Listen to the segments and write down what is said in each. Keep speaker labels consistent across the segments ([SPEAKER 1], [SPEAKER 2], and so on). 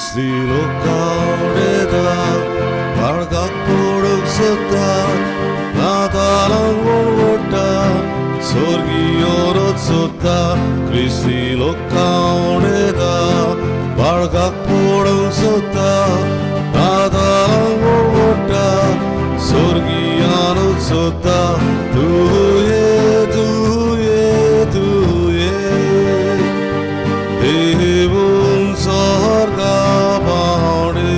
[SPEAKER 1] क्रिस्ती लोकांक बाळगाक पडूंक सोदता नातालांक वळवळटा स्वर्गीय सोदता क्रिस्ती लोकांक बाळगाक पडूंक सोदता नातालांक वळवळटा स्वर्गीय सोदता तूं ये तूं ये तूं ये देवून स्वर्गा पावणे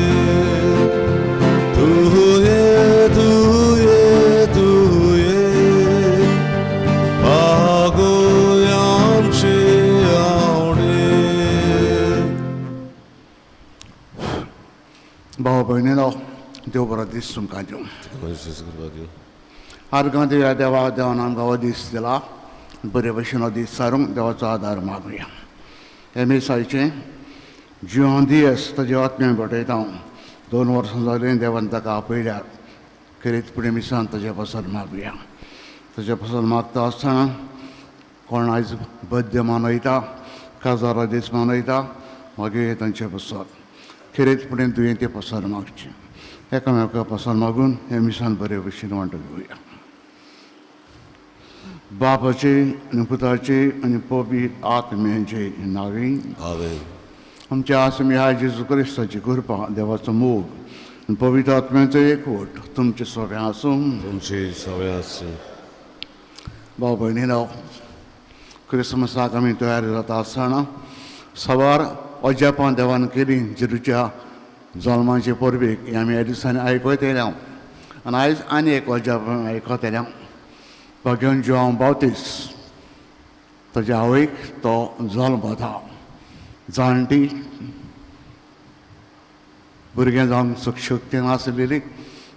[SPEAKER 1] तूं ये तूं ये तूं ये भागोय आमचे आवडे.
[SPEAKER 2] भाव भयणीनो देव बरो दीस तुमकां दिवं. आर्गां दिवया देवा देवान आमकां हो दीस दिला बरे भशेन हो दीस सारूंक देवाचो आदार मागुया. हे मिसायचें जिवन दियस ताजे आत्म्या भेटयता हांव 2 वर्सां जालीं देवान ताका आपयल्यार खेरीत फुडें मिसान ताजे पसर मागुया. ताजे पसर मागता आसतना कोण आयज बद्य मनयता काजारा दीस मनयता मागीर तांचे पसर खेरीत फुडें दुयेंती पसर मागची एकामेका पसर मागून हे मिसान बरे भशेन वांटो घेवया. बापाचे आनी पुताचे आनी पवित्र आत्म्याचे नांवी
[SPEAKER 1] आमेन.
[SPEAKER 2] आमच्या आसमी ह्या जेजू क्रिस्ताची कृपा देवाचो मोग आनी पवित्र आत्म्याचो एकवट तुमचे सगळें आसूं.
[SPEAKER 1] तुमचे सगळें आसूं.
[SPEAKER 2] भाव भयणीनो क्रिसमसाक आमी तयार जाता आसतना सवार अजापां देवान केली जेजूच्या जल्माचे परबेक हें आमी ह्या दिसांनी आयकत येयल्या आनी आयज आनी एक अजाप आयकत येयल्या. भाग्यन जुआंव बावतीस ताज्या आवयक तो जल्मता जाणटी भुरगें जावंक शक्ती नासलेली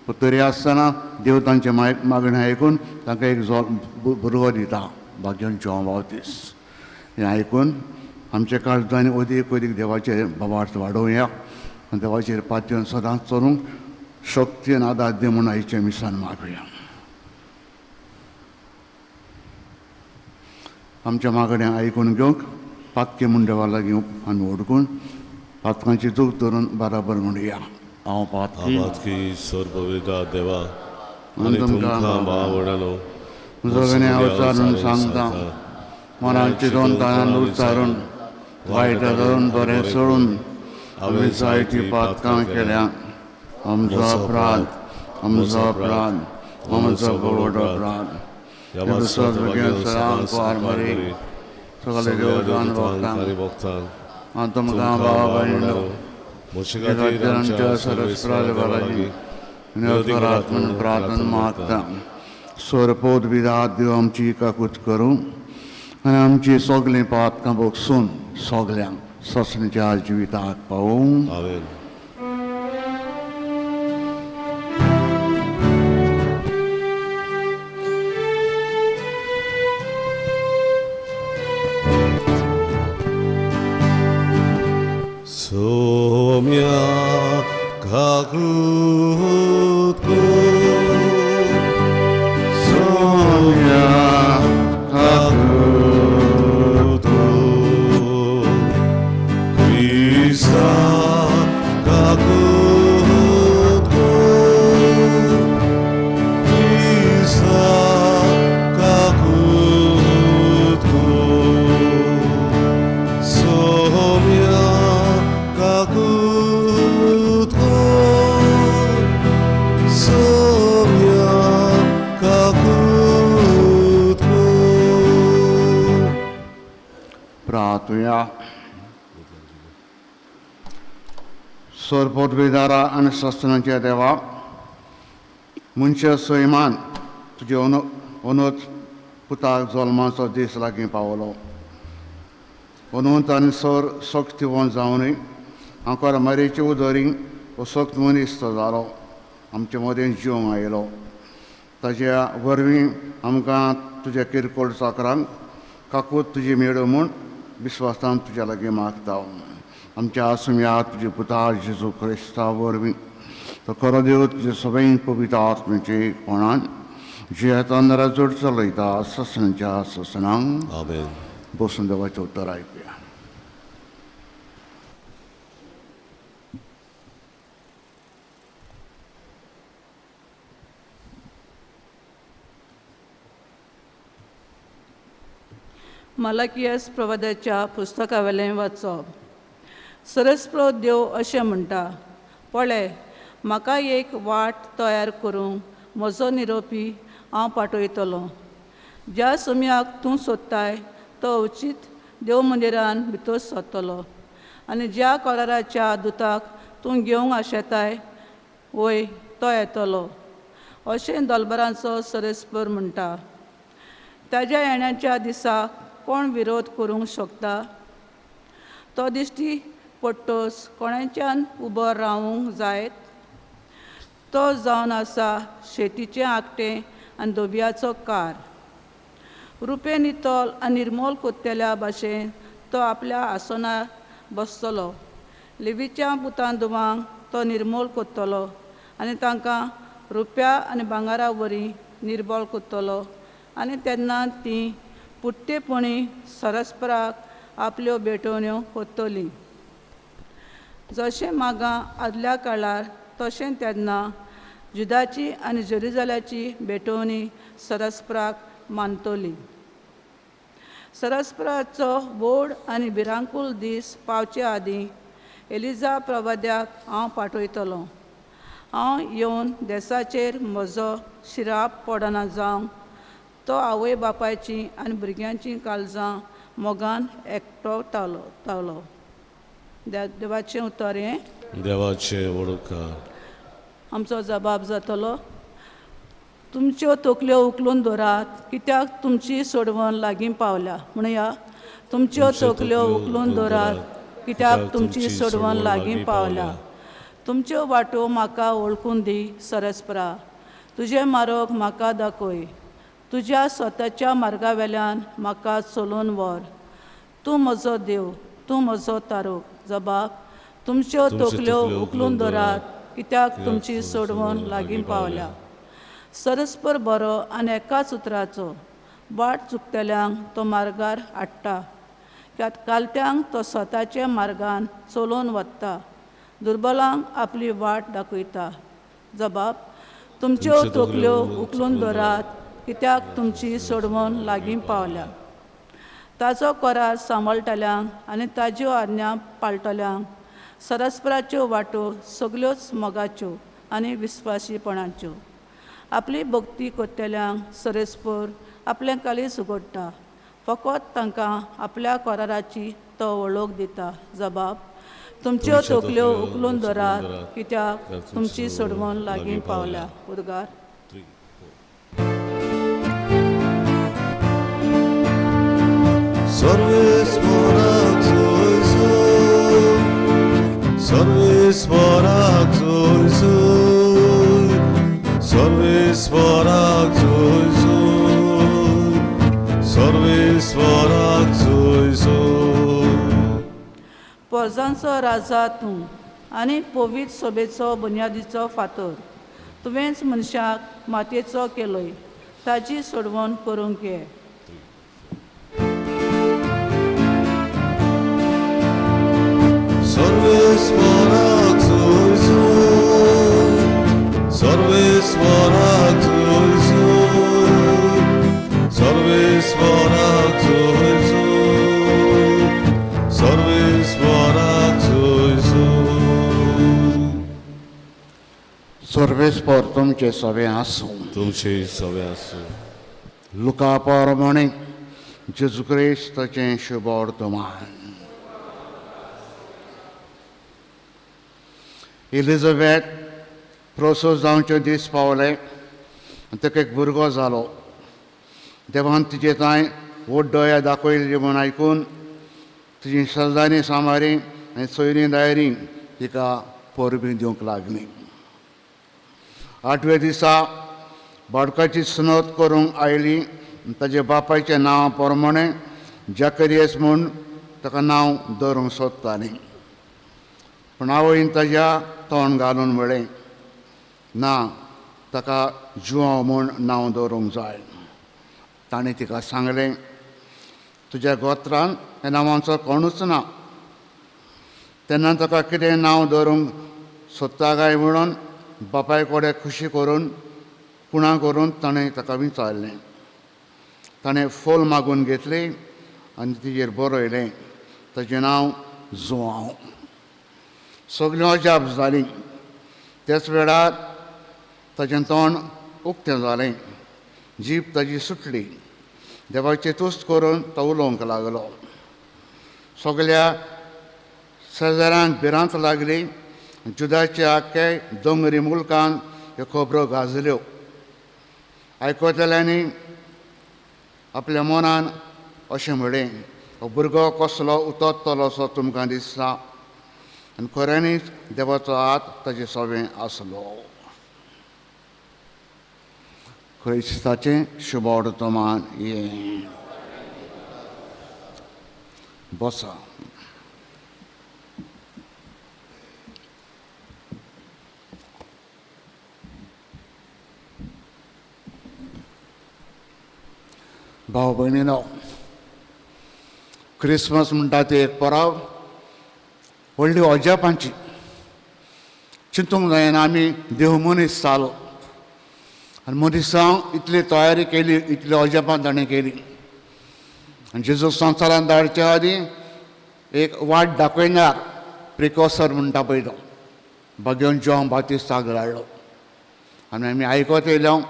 [SPEAKER 2] पूण तरी आसतना देव तांचे मागणें आयकून तांकां एक भुरगो दिता भाग्यन जुआंव बावतीस. हें आयकून आमच्या काळजांनी अदीक अदीक देवाचेर भावार्थ वाडोवया आनी देवाचेर पातयेवन सदांच चलूंक शक्ती आनी आदार दी म्हूण आयचें मिसान मागुया. आमच्या मागणें आयकून घेवंक पातके म्हूण देवा लागीं आमी ओडकून पातकांची चूक धरून बराबर म्हणुया. हांव
[SPEAKER 1] पातकी सर्वविधा देवा आनी तुमकां भाव
[SPEAKER 2] जगणे उच्चारून सांगता मनान चिंतून ताणान उच्चारून वायट धरून बरें सोडून हांवें जायतीं पातकां केल्या. आमचो अपराध आमचो अपराध आमचो व्हड अपराध. सगळे देवदान भक्तांक आनी तुमकां भाव भयणीनो आमच्या सर्वेस्परा देवा लागीं विनोद करात म्हूण प्रार्थना मागता. सोरपोत विधात देव आमची काकूत करूं आनी आमची सगळीं पातकां भोगसून सगल्यांक ससणीच्या जिविताक पावूं.
[SPEAKER 1] आमेन. Somia kakutku, Somia kakutku, Krista kakutku, Krista kakutku, Somia kakutku, Somia kakutku.
[SPEAKER 2] प्रार्थुया. सोरपोटवेदारा आनी सस्तनाच्या देवा मनशा सैमान तुजे अनोत पुताक जल्माचो दीस लागीं पावलो. अनंत आनी सर शक्तिवंत जावनूय आंकोर मारेचे उदरी असक्त मनीस तो जालो आमचे मदें जिवंक आयलो. ताज्या वरवीं आमकां तुज्या किरकोळ चाकरांक काकूत तुजी मेळो म्हूण विस्वासान तुज्या लागीं मागता. आमच्या आसुया तुजे पुता जेजू क्रिस्ता वरवीं तो खरो देव तुजे सगळें पवित्र आत्म्याचे कोणान जियेतान राजोड चलयता ससनाच्या ससनांक.
[SPEAKER 1] आमेन.
[SPEAKER 2] बसून देवाचें उतर आयकुया.
[SPEAKER 3] मलाकियस प्रवादाच्या पुस्तकावेलें वाचप. सरस्प्रो देव अशें म्हणटा, पळय म्हाका एक वाट तयार करूंक म्हजो निरोपी हांव पाठयतलो. ज्या समयाक तूं सोदताय तो अवचीत देव मंदिरान भितर सरतलो आनी ज्या कराराच्या दुताक तूं घेवंक आशेताय वय तो येतलो, अशें दलबरांचो सरस्पर म्हणटा. ताज्या येण्याच्या दिसा कोण विरोध करूंक शकता? तो दिश्टी पडटोच कोणाच्यान उबो रावूंक जायत? तो जावन आसा शेतीचें आकटें आनी धोबयाचो कार. रुपें नितळ आनी निर्मोल कोत्तेल्या भाशेन तो आपल्या आसनार बसतलो. लेवीच्या पुतान दुवांक तो निर्मोल कोत्तलो आनी तांकां रुप्या आनी भांगरा वरी निर्बळ कोत्तलो आनी तेन्ना तीं पुट्टेपणी सरस्पराक आपल्यो भेटवण्यो कोत्तलीं. जशें मागां आदल्या काळार तशें तेन्ना जुदाची आनी जेरुजाल्याची भेटवणी सरस्पराक मानतली. सरस्पराचो व्हड आनी भिरांकूळ दीस पावचे आदीं एलिजा प्रवाद्याक हांव पाठयतलो. हांव येवन देसाचेर म्हजो शिराप पडना जावंक तो आवय बापायची आनी भुरग्यांची काळजां मोगान एकटो तावलो. देवाचें उतर हें.
[SPEAKER 1] देवाचें वडकार.
[SPEAKER 3] आमचो जबाब जातलो. तुमच्यो तकल्यो उखलून दवरात, कित्याक तुमची सोडवण लागीं पावल्या. म्हणया, तुमच्यो तकल्यो उखलून दवरात, कित्याक तुमची सोडवण लागीं पावल्या. तुमच्यो वाटो म्हाका वळखून दी सरस्परा, तुजें मार्ग म्हाका दाखय. तुज्या स्वताच्या मार्गा वेल्यान म्हाका चलोवन व्हर. तूं म्हजो देव, तूं म्हजो तारूक. जबाब, तुमच्यो तकल्यो उखलून दवरात, कित्याक तुमची सोडवण लागीं पावल्या. सरस्पर बरो आनी एकाच उतराचो वाट चुकतल्यांक तो मार्गार हाडटा, कालत्यांक तो स्वताच्या मार्गान चलोवन वता, दुर्बलांक आपली वाट दाखयता. जबाब, तुमच्यो तकल्यो उखलून दवरात, कित्याक तुमची सोडवण लागीं पावल्या. ताजो करार सांबाळटल्यांक आनी ताज्यो आज्ञा पाळटल्यांक सरस्पराच्यो वाटो सगल्योच मोगाच्यो आनी विस्वासीपणाच्यो. आपली भक्ती करतल्यांक सरस्पर आपलें काळीज उगडटा, फकत तांकां आपल्या कराराची तो वळख दिता. जबाब, तुमच्यो तकल्यो उखलून दवरात, कित्याक तुमची सोडवण लागीं पावल्या. उद्गार.
[SPEAKER 1] सर्वेस्पराक जोयसोय, सर्वेस्पराक जोयसोय, सर्वेस्पराक जोयसोय, सर्वेस्पराक जोयसोय.
[SPEAKER 3] पोरजांचो राजा तूं आनी पवित्र सोबेचो बुन्यादीचो फातर. तुवेंच मनशाक मातयेचो केलोय, ताजी सोडवण करूंक ये.
[SPEAKER 1] सर्वेस्पराक जोयसोय, सर्वेस्पराक जोयसोय, सर्वेस्पराक जोयसोय, सर्वेस्पराक जोयसोय.
[SPEAKER 2] सर्वेस्पर तुमचे सवे आसूं.
[SPEAKER 1] तुमचे सवे आसूं.
[SPEAKER 2] लुका प्रमाणे जेजू क्रिस्ताचें शुभ वर्तमान. एलिझाबेथ प्रोसो जावचे दीस पावले आनी ताका एक भुरगो जालो. देवान तिजे तांय व्हड दया दाखयली म्हूण आयकून तिजी सल्दानी सामारी आनी सोयरीं दायरी तिका परबीं दिवंक लागली. आठव्या दिसा बाळकाची सुनत करूंक आयली. ताजे बापायचें नांव प्रमाणे जाकरियस म्हूण ताका नांव दवरूंक सोदतालीं. पूण आवयन ताज्या तोंड घालून म्हळें, ना, ताका जुआंव म्हूण नांव दवरूंक जाय. ताणें तिका सांगलें, तुज्या गोत्रान ह्या नांवांचो कोणूच ना. तेन्ना ताका कितें नांव दवरूंक सोदता काय म्हणून बापाय कडेन खुशी करून कुणा करून ताणें ताका विचारलें. ताणें फोल मागून घेतली आनी तिजेर बरयलें ताचें नांव जुआंव. सगळीं अजाप जालीं. त्याच वेळार ताचें तोंड उक्तें जालें, जीब ताजी सुटली, देवाची तुस्त करून तो उलोवंक लागलो. सगळ्या शेजाऱ्यांक भिरांत लागली. जुदाच्या आख्खे दोंगरी मुलकान ह्यो खबरो गाजल्यो. आयकतल्यांनी आपल्या मनान अशें म्हळें, हो भुरगो कसलो उतरतलो असो तुमकां दिसता. आनी खऱ्यांनीच देवाचो हात ताचे सवें आसलो. क्रिस्ताचें शुभवर्तमान हें. बसा. भाव भयणीनो, क्रिसमस म्हणटा ती एक परब व्हडली अजापांची. चिंतूंक जायना आमी देव मनीस जालो आनी मनीसांक इतली तयारी केली, इतली अजापां ताणें केली. आनी जेजू संवसारांत धाडच्या आदीं एक वाट दाखयणार प्रिकोसर म्हणटा पळय तो भाग्योन जॉन बातिस्ताक धाडलो. आनी आमी आयकत येयलो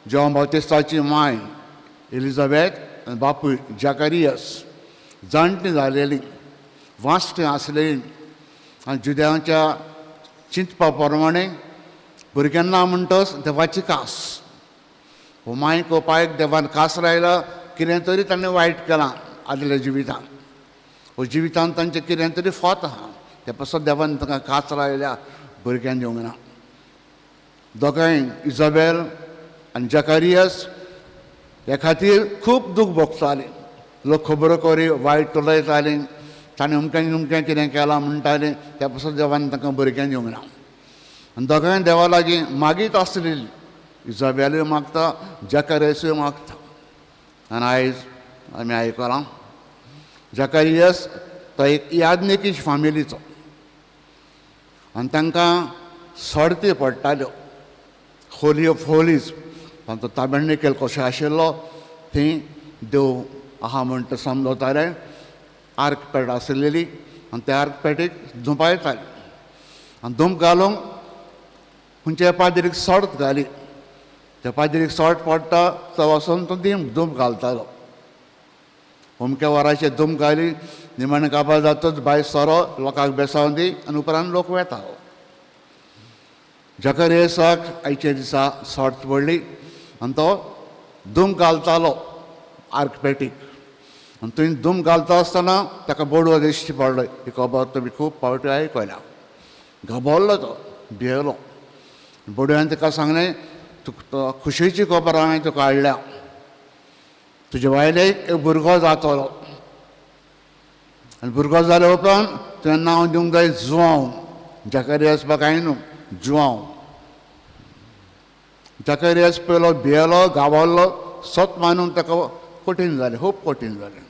[SPEAKER 2] जॉन बातिस्ताची माय एलिझाबेथ आनी बापूय जाकारियस जाणटी जालेली, वाश्टी आसलेली. आनी जुद्यांच्या चिंतपा प्रमाणे भुरग्यांक ना म्हणटच देवाची कास. हो मायक हो पायक देवान कास लायला, कितें तरी ताणें वायट केलां आदल्या जिवितान, हो जिवितान तांचें कितें तरी फोत आहा, ते पासत देवान तांकां कास लायल्या, भुरग्यांक दिवंक ना. दोगांय इजाबेल आनी जाकारियस ह्या खातीर खूब दूख भोगतालीं. लोक खबरो करी वायट उलयतालीं, ताणें अमकें अमकें कितें केलां म्हणटालें, त्या पासत देवान तांकां भुरग्यांक दिवंक ना. आनी दोगांय देवा लागीं मागीत आसलेली, इजाबेलूय मागता, जाकारियसूय मागता. आनी आयज आमी आयकलां जाकारियस तो एक याज्ञिकीश फामिलीचो आनी तांकां सडती पडटाल्यो, होली ऑफ होलीज तांचो ताबेर्निकल कसो आशिल्लो थंय देव आहा म्हणटा समजताले. आर्क पेट आसलेली आनी त्या आर्क पेटीक धुंपायताली आनी धुंप घालूंक खंयच्या पाद्रीक सॉर्ट घाली. त्या पाद्रीक सॉर्ट पडटा तो वचून तो धुंप घालतालो. अमक्या वराचेर धुंप घाली, निमाणें काबार जातच भायर सोरो लोकांक बेसावन दी आनी उपरांत लोक वेतालो. जाकारियसाक आयच्या दिसा सॉर्ट पडली आनी तो धुंप घालतालो आर्क पेटीक. आनी थंय धुंप घालता आसतना ताका बोडवो दिश्टी पडलो. ही खबर तुमी खूब फावटी आयकल्या. घाबरलो तो, भियेलो. बोडव्यान ताका सांगलें, तुका खुशयेची खबर हांवें तुका हाडल्या, तुजे बायलेक एक भुरगो जातलो आनी भुरगो जाल्या उपरांत तुवें नांव दिवंक जाय जुआंव. जाकारियस कांय न्हू, जुआंव. जाकारियस पयलो भियेलो, घाबरलो, सत मानून ताका कठीण जालें, खूब कठीण जालें.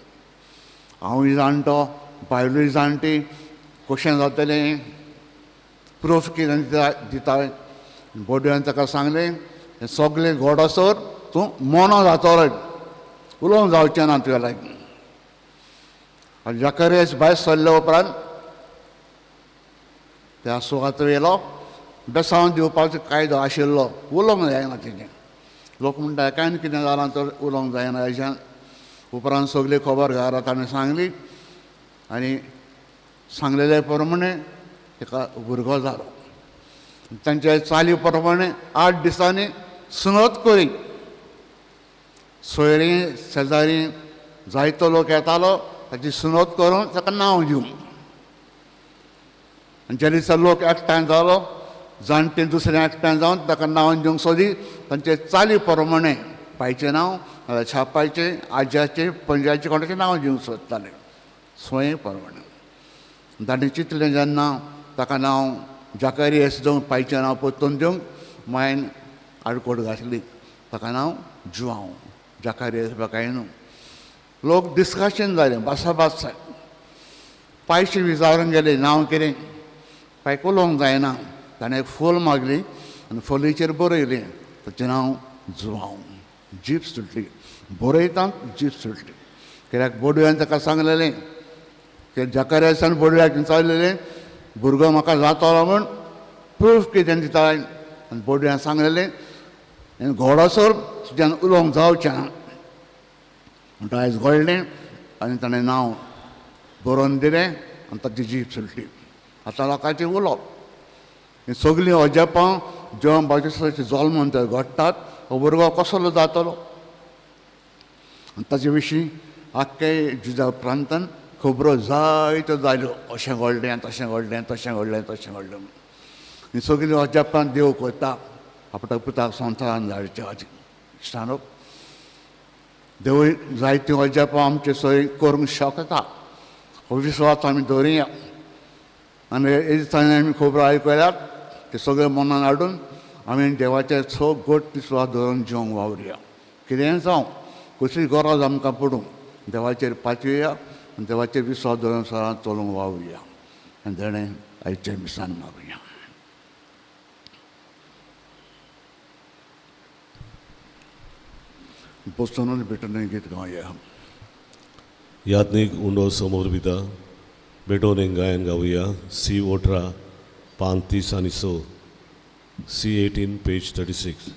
[SPEAKER 2] हांवूय जाणटो, बायलूय जाणटी, कशें जातलें, प्रूफ कितें दिता. बोडव्यान ताका सांगलें, हें सगळें घडसर तूं मोनो जातलो, उलोवंक जावचें ना तुज्या लागीं. आनी जाकारियस भायर सरल्या उपरांत त्या सुवातेर येयलो. बेसांव दिवपाचो कायदो आशिल्लो, उलोवंक जायना तेजें. लोक म्हणटा कांय कितें जालां तर उलोवंक जायना हेज्यान. उपरांत सगळी खबर घरा ताणें सांगली आनी सांगलेले प्रमाणे ताका भुरगो जालो. तांच्या चाली प्रमाणे 8 दिसांनी सुनत करी. सोयरीं शेजारी जायतो लोक येतालो, ताची सुनत करून ताका नांव दिवंक. आनी ज्या दिसा लोक एकठांय जालो, जाणटे दुसरें एकठांय जावन ताका नांव दिवंक सोदी, तांचे चाली प्रमाणे पायचें नांव, छापायचें, आज्याचें, पंजाचें कोणाचें नांव दिवंक सोदताले स्वयं प्रमाणे. ताणें चिंतलें जेन्ना ताका नांव जाकारियस दिवंक, पायचें नांव परतून दिवंक मायन आडकोट घातली, ताका नांव जुआंव, जाकारियस कांय न्हू. लोक डिस्कशन जालें, भासाभास जाली. पायशे विचारून गेले नांव कितें, पायक उलोवंक जायना. ताणें एक फूल मागली आनी फोलीचेर बरयलें ताचें नांव जुआंव. जीप सुटली, बरयता जीप सुटली. कित्याक बोडव्यान ताका सांगलेलें की जकारियासान बोडव्याक विचारलेलें भुरगो म्हाका जातलो म्हूण प्रूफ कितें दिता आनी बोडव्यान सांगलेलें घोडोसर तुज्यान उलोवंक जावचें ना म्हणटा. आयज घडलें आनी ताणें नांव बरोवन दिलें आनी ताची जीप सुटली. आतां लोकांचें उलोवप हीं सगळीं अजापां जेवण बाजिस्ताचे जल्मान थंय घडटात हो भुरगो कसलो जातलो. आनी ताचे विशीं आख्खे जुजा प्रांतान खबरो जायत्यो जाल्यो, अशें घडलें तशें घडलें तशें घडलें तशें घडलें. हीं सगळीं अजापां देव करता आपल्या पुताक संवसारान धाडचे खातीर. इश्टानो, देव जायतीं अजापां आमचे सय करूंक शकता, हो विस्वास आमी दवरुया. आनी हे दिसांनी आमी खबरो आयकल्यात ते सगळे मनान हाडून आमी देवाचे सगळो विस्वास दवरून जिवंक वावरुया. कितेंय जावं, कसली गरज आमकां पडूं, देवाचेर पातयेया आनी देवाचेर विस्वास दवरून सदां चलूंक वावरुया. आनी तेणें आयचें मिसान मारुया. बसूनच भेटून गीत गावया.
[SPEAKER 1] याज्ञीक उंडो समोर बिता भेटोवन एक गायन गावया. सी 18 पान 30 आनी 6, सी 18 पेज 36.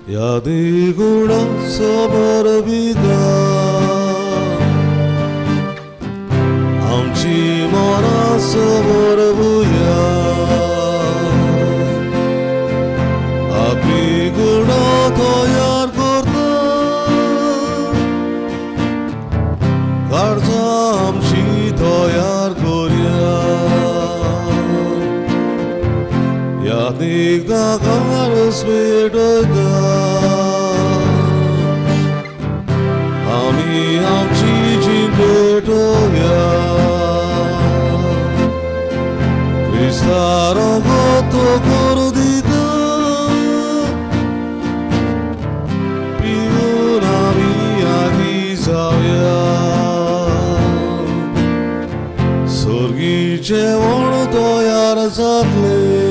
[SPEAKER 1] यादी गुणा समोर बिता आमची मना समोर बुया आपली गुणा तयार करता काळजां आमची तयार करया. यादीक दागारस पेटयता आमी आमची जीण पेटोवया. क्रिस्ता रगत करूं दिता पिवन आमी आदी जावया. सर्गी जेवण तयार जातलें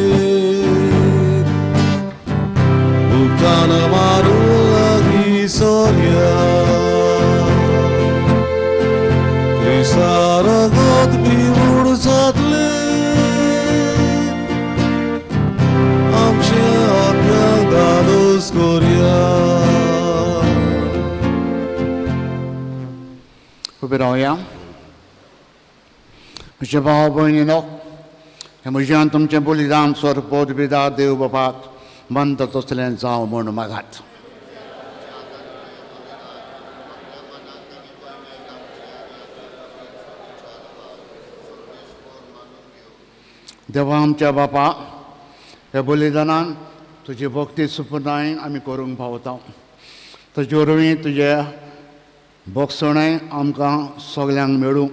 [SPEAKER 1] भुगतान मारूं लागीं सरया. क्रिस्ता रगत पिवन जातलें आमचे आत्म्याक धादोस करया.
[SPEAKER 2] उबे रावया. म्हजे भाव भयणीनो, हें म्हज्यान तुमचें बलिदान सरपोत बिदा देव बापाक मंद तसलें जावं म्हूण मागात. देवा आमच्या बापा, ह्या बलिदानान तुजी भक्ती सुपुतायन आमी करूंक पावता. तुजे वरवीं तुजे भोगसणें आमकां सगल्यांक मेळूं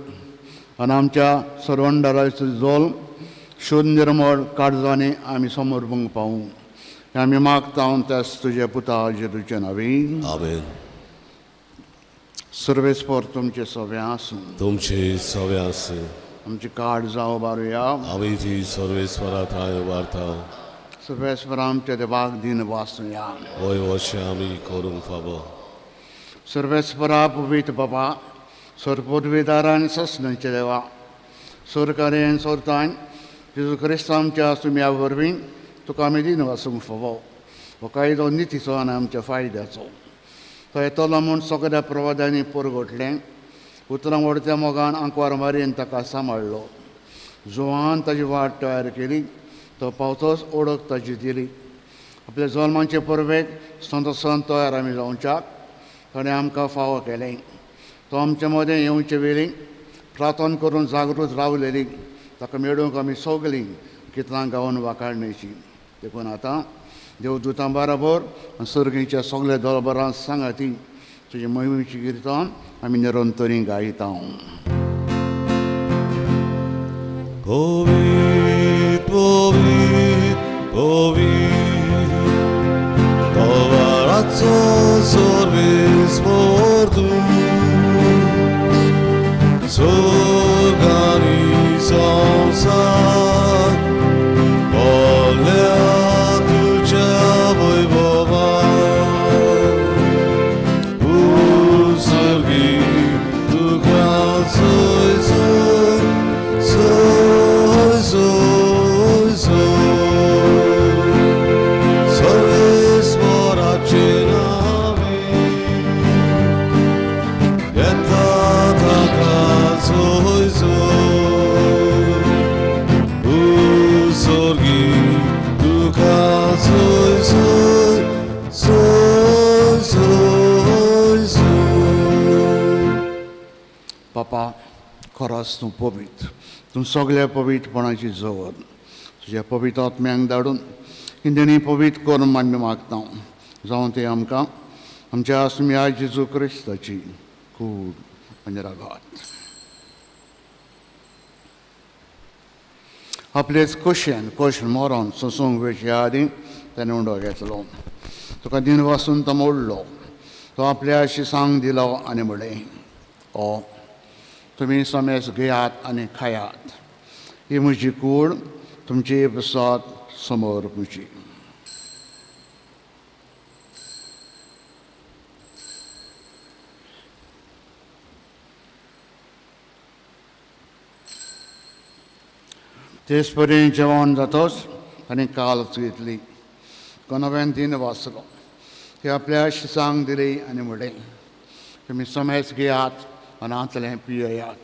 [SPEAKER 2] आनी आमच्या सर्वंडराचो जोल शुद्ध निर्मळ काळजांनी आमी समर्पूंक पावूं. आमी मागता त्याच तुज्या पुता जेजूच्या नांवान.
[SPEAKER 1] आमेन.
[SPEAKER 2] सर्वेस्पर तुमचे सगळें आसूं.
[SPEAKER 1] तुमचे सगळें आसूं.
[SPEAKER 2] आमची काळजां उबारुया.
[SPEAKER 1] आमी ती सर्वेस्परा थांय उबारता.
[SPEAKER 2] सर्वेस्पर आमच्या देवाक दिन वासूया.
[SPEAKER 1] वय अशें आमी करूंक फावो.
[SPEAKER 2] सर्वेस्परा पवित्र बाबा, सरपोदवेदार आनी ससनांचे देवा, सरकारी आनी सोरतान जेजू क्रिस्त आमच्या सुम्या वरवीं तुका आमी दिन वासूंक फावो. हो कायदो नितीचो आनी आमच्या फायद्याचो. तो येतलो म्हूण सगळ्या प्रवादांनी परगटलें. उतरां व्हडत्या मोगान आंकवार मारयेन ताका सांबाळ्ळो. जुवान ताजी वाट तयार केली, तो पावतोच ओळख ताजी दिली. आपल्या जल्माचे परबेक संतोसान तयार आमी जावच्याक ताणें आमकां फावो केलें. तो आमचे मदें येवचे वेळी प्रार्थना करून जागृत रावलेली ताका मेळूंक आमी सगळीं गितां गावन वाखाणणेची. देखून आतां देवदूतां बराबर आनी सर्गीच्या सगल्या दरबारांत सांगाती तुजे महिमेची गिर्तां आमी निरंतरी गायता.
[SPEAKER 1] पवित्र पवित्र पवित्र तोवारा राजाचो सर्वेस्पर तूं स्वर्ग आनी संवसार भरल्या तुज्या वैभवान उत्सर्गी तुका जय जय जय जय जय सर्वेस्पराचे नांवे येता ताका जय जय उत्सर्गी तुका जय जय जय जय जय.
[SPEAKER 2] बापा खरोच तूं पवित्र, तूं सगल्या पवित्रपणाची जवर. तुज्या पवित्र आत्म्यांक धाडून हिंदणी पवित्र करून आमी मागता जावं ते आमकां आमच्या आसम्या जेजू क्रिस्ताची कूड आनी रागात. आपलेच खोशयेन खोश मरोन सोंसूंक वेच्या आदीं ताणें उंडो घेतलो, तुका दिन वासून तो मोडलो, तो आपल्या शिसांक दिलो आनी म्हणलें, ओ तुमी समेस घेयात आनी खायात, ही म्हजी कूड तुमची प्रसाद समोर म्हजी. तेच परी जेवण जातच आनी काल घेतली, नव्यान दिन वाचलो, ती आपल्या शिसांक दिली आनी म्हणलें, तुमी समेस घेयात आनी हांतलें पियेयात,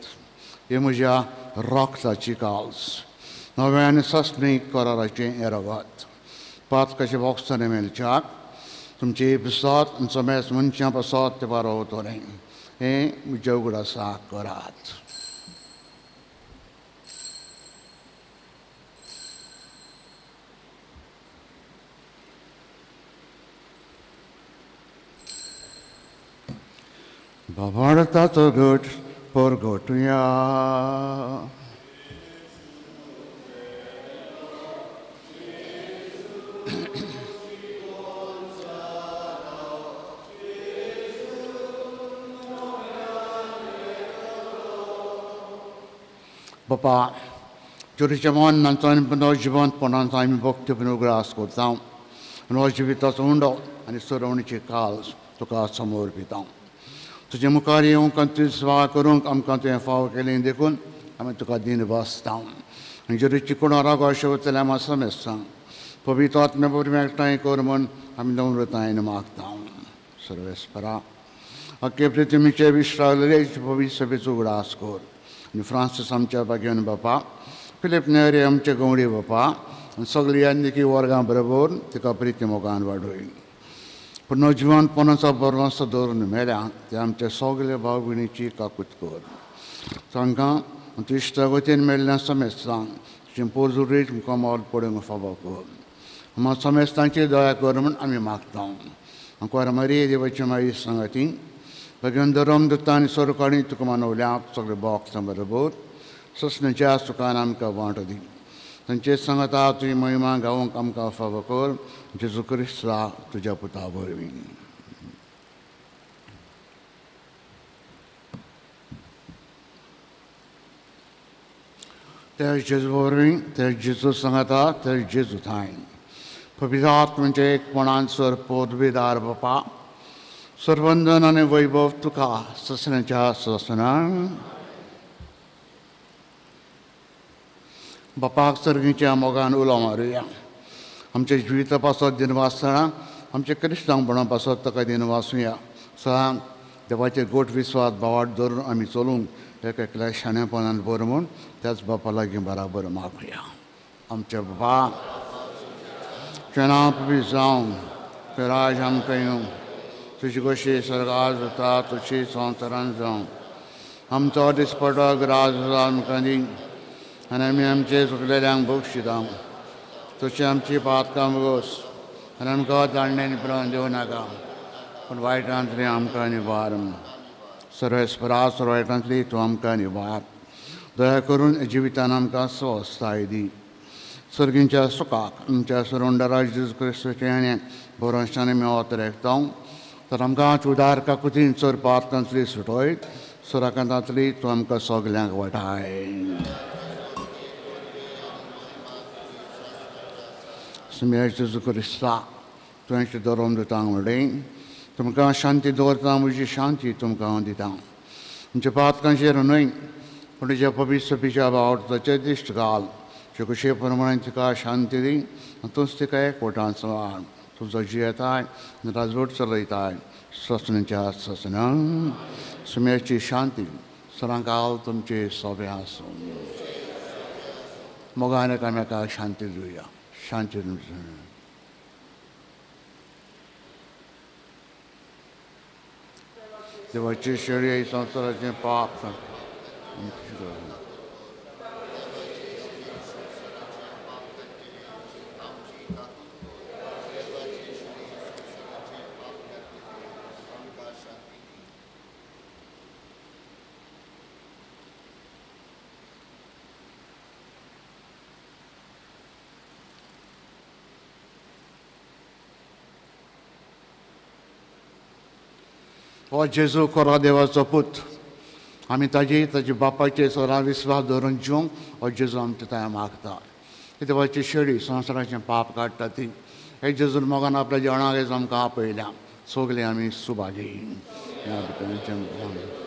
[SPEAKER 2] ही म्हज्या रक्ताची काल्स, नव्यान सस्नीक कराराचें हें रगत. पातकाचे बोक्सांनी मेळच्याक तुमची प्रसाद आनी समेस मनशां प्रसाद ते पारवतलें, हें म्हज्या उगडासाक करात. बाबाडताचो घट परगटुया. बापा चोरीच्या मन नांचो आनी पुनः जिवंतपणाचो आमी भक्तीपण उगडास करता आनी हो जिविताचो उंडो आनी सरवणीची काल तुका समोर पिता. तुजे मुखार येवंक आनी तुजी सेवा करूंक आमकां तुवें फावो केली देखून आमी तुका दिन बसता. आनी जेरूची कोणा रागो अशें वतलें आमी समेस्तां पवित्र आत्म्या वरवीं एकठांय कर म्हूण आमी नम्रतायेन मागता. सर्वेस्परा अख्खे पृथ्वीचे विश्रावलेले पवित्र सभेचो उगडास कर आनी फ्रांसीस आमच्या भाग्यान बापा, फिलीप नेरी आमचे गवडी बापा आनी सगळी यादनिकी वर्गां बरोबर तिका प्रिती मोगान वाडोय. पूण जिवंतपणाचो बरवंसो दवरून मेल्या ते आमच्या सगल्या भाव भयणीची काकूत कर. तांकां तुज्या वतीन मेळ्ळ्या समेस्तांक तुजें पोरजुरीत मुखार पडूंक फावो कर. आमकां समेस्तांची दया कर म्हूण आमी मागता. आंकवार मारी देवाची माई सांगाती भगवान धरम दत्ता आनी सरकाणी तुका मानवल्या सगळे बॉक्सां बरोबर ससण्याच्या सुखान आमकां वांटो दी. तांचे सांगता तुजी महिमा गावंक आमकां फावो कर. जेजू क्रिस्ता तुज्या पुता वरवीं. त्या जेजू वरवीं, त्या जेजू सांगता, त्या जेजू थांय पवित्र आत्म्याच्या एकपणान सर पदवीदार बापा सर्वंदन आनी वैभव तुका ससण्याच्या ससनान. बापाक सर्गीच्या मोगान उलो मारुया. आमच्या जिविता पासत दिनवासतना आमच्या क्रिस्तांवपणा पासत ताका दिनवासुया. सदां देवाचेर गोट विस्वास भावाट धरून आमी चलूंक एक एकल्या शाणेपणान बरो म्हूण त्याच बापा लागीं बराबर मागुया. आमच्या बाबा तुजें नांव पवित्र जावं, तुजें राज आमकां येवं, तुजी कशी स्वर्गार जाता तशी संवसारान जावं. आमचो दिसपटो राज आमकां दी आनी आमी आमचे चुकलेल्यांक बक्षिता तशी आमची पातकां गोस आनी आमकां ताणण्यान प्रण दिवं नाका, पूण वायटांतली आमकां निवार. सर्वेस्परा सर्व वायटांतली तूं आमकां निवार. दया करून जिवितान आमकां स्वस्थाय दी. सर्गींच्या सुखाक आमच्या सुरुंडरा जेजू क्रिस्ताचें आनी भरोशांनी मेवत रेखता तर आमकां उदार काकुतीन चोर पातकांतली सुटोय सुराकांतांतली तूं आमकां सगल्यांक वाटाय. सुम्या जेजू क्रिस्ता तुवें दरोवन दिता म्हणलें तुमकां शांती दवरता म्हजी शांती तुमकां हांव दिता. आमच्या पातकांचेर न्हय पूण तुज्या पवित्र पिच्या बावटाचेर दिश्ट घाल जे प्रमाणे तिका शांती दी आनी तूंच तिका एकवटान सांबाळ. तुजो जियेताय राजवट चलयताय ससनाच्या ससना. सुम्याची शांती सरांकाल तुमचे सोबे आसूं. मोगान एकामेकाक शांती दिवया. शांती तुमची. देवाची शेळी संवसाराचें पाप हो जेजू खरो देवाचो पूत. आमी ताजी ताजे बापाचे सरां विस्वास धरून जिवंक हो जेजू आमच्या थंय मागता. देवाची शेळी संवसाराचें पाप काडटा ती हे जेजून मोगान आपल्या जेवणाक आमकां आपयल्या. सगळीं आमी सुभागी. ह्या भितर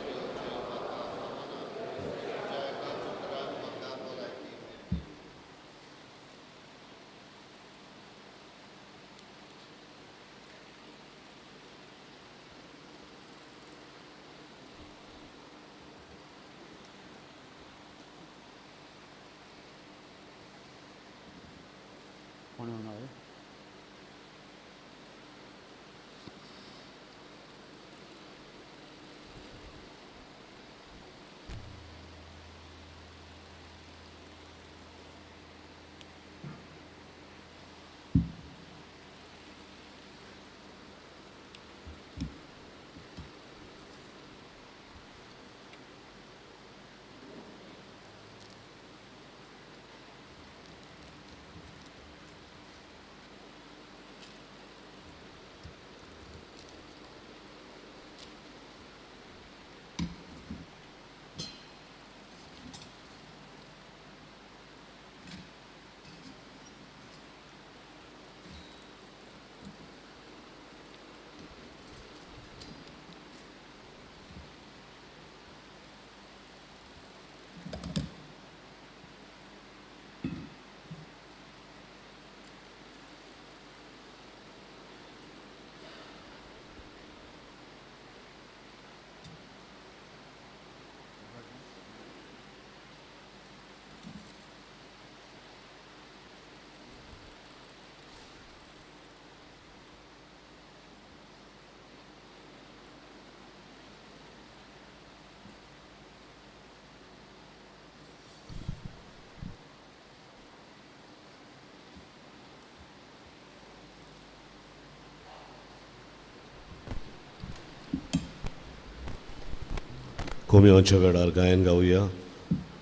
[SPEAKER 1] कोम्यांच्या वेळार गायन गावया.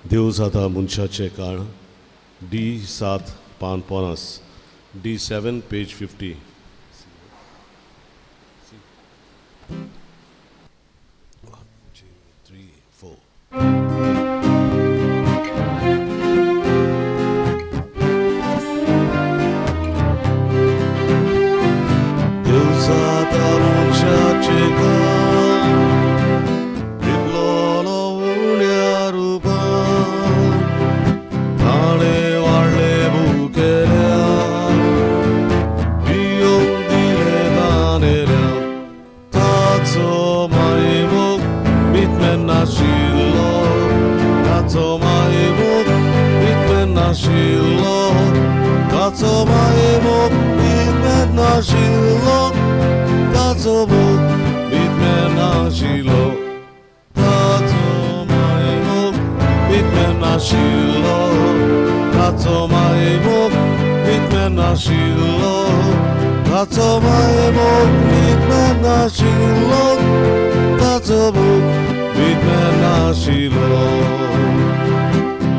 [SPEAKER 1] देव जाता मनशाचें काळ डी 7 पान 50 डी 7 पेज 50. 1 2 3 4. देव जाता मनशाचें काळ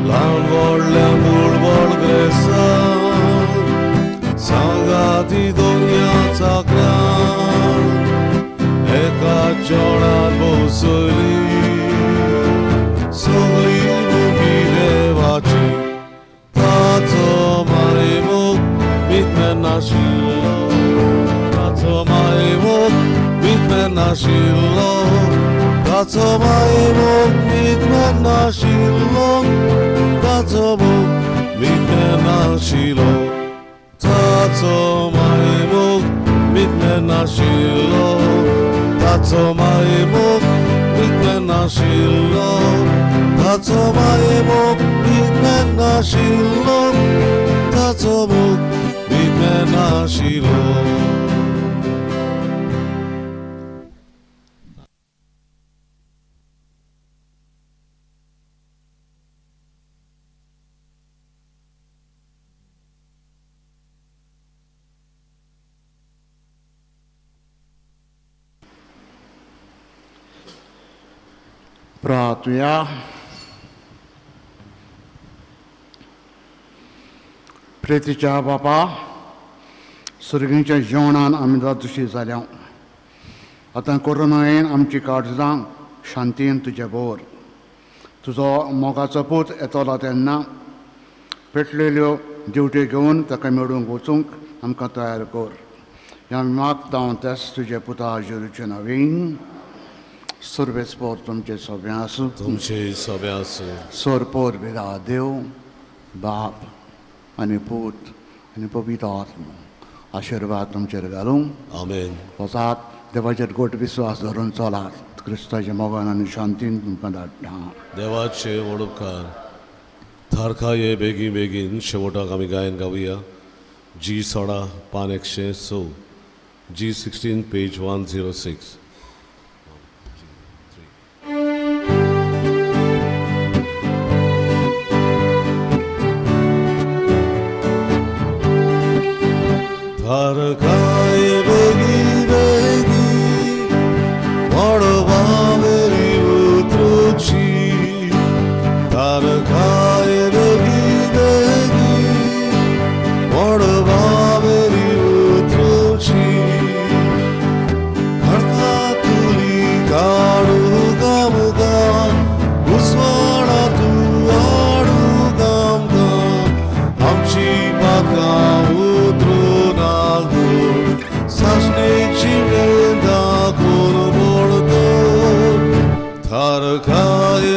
[SPEAKER 1] ल्हान व्हडल्या बुळबळ ग्रेसा चाकऱ्यान एका जेवणान बसयली सगळी मुगी देवाची ताचो मायमोग भितर नाशिल्लो ताचो मायमोग भितर नाशिल्लो ताचो मायमोग भितर नाशिल्लो ताचो मोग भितर नाशिल्लो ताचो मायमोग भितर नाशिल्लो ताचो मायमोग भितर नाशिल्लो ताचो मायमोग भितर नाशिल्लो ताचो मोग भितर नाशिल्लो.
[SPEAKER 2] प्रार्थुया. प्रेतीच्या बापा, सर्गीच्या जेवणान आमी दुशी जाल्या. आतां कोरोनायेन आमची काळजां शांतीन तुजे बोर. तुजो मोगाचो पूत येतलो तेन्ना पेटलेल्यो दिवट्यो घेवन ताका मेळूंक वचूंक आमकां तयार कर. ह्या मागता हांव तेच तुजे पुता जेरूचे नवीन. सर्वेस्पोर तुमचे सगळें आसूं,
[SPEAKER 1] तुमचे सगळें आसूं.
[SPEAKER 2] सोरपोर बिरा देव बाप आनी पूत आनी पवित्र आत्मो आशिर्वाद तुमचेर घालूं.
[SPEAKER 1] आमेन.
[SPEAKER 2] वचात देवाचेर गोट विस्वास धरून चलात. क्रिस्ताच्या मोगान आनी शांतीन तुमकां धाडटा.
[SPEAKER 1] देवाचे व्हड उपकार. थारखा ये बेगीन बेगीन शेवटाक आमी गायन गावया. जी 16 पान 106, जी 16 पेज 106. थारखाय बेगी बेगी मडबावेरी उतरुची थारखाय बेगी बेगी मडबावेरी उतरुची खडका तुली काडू गामगा उसवाडा तू आडू गामगा आमची बाका सासनेची वेंदा कोण बोलतो थारखाय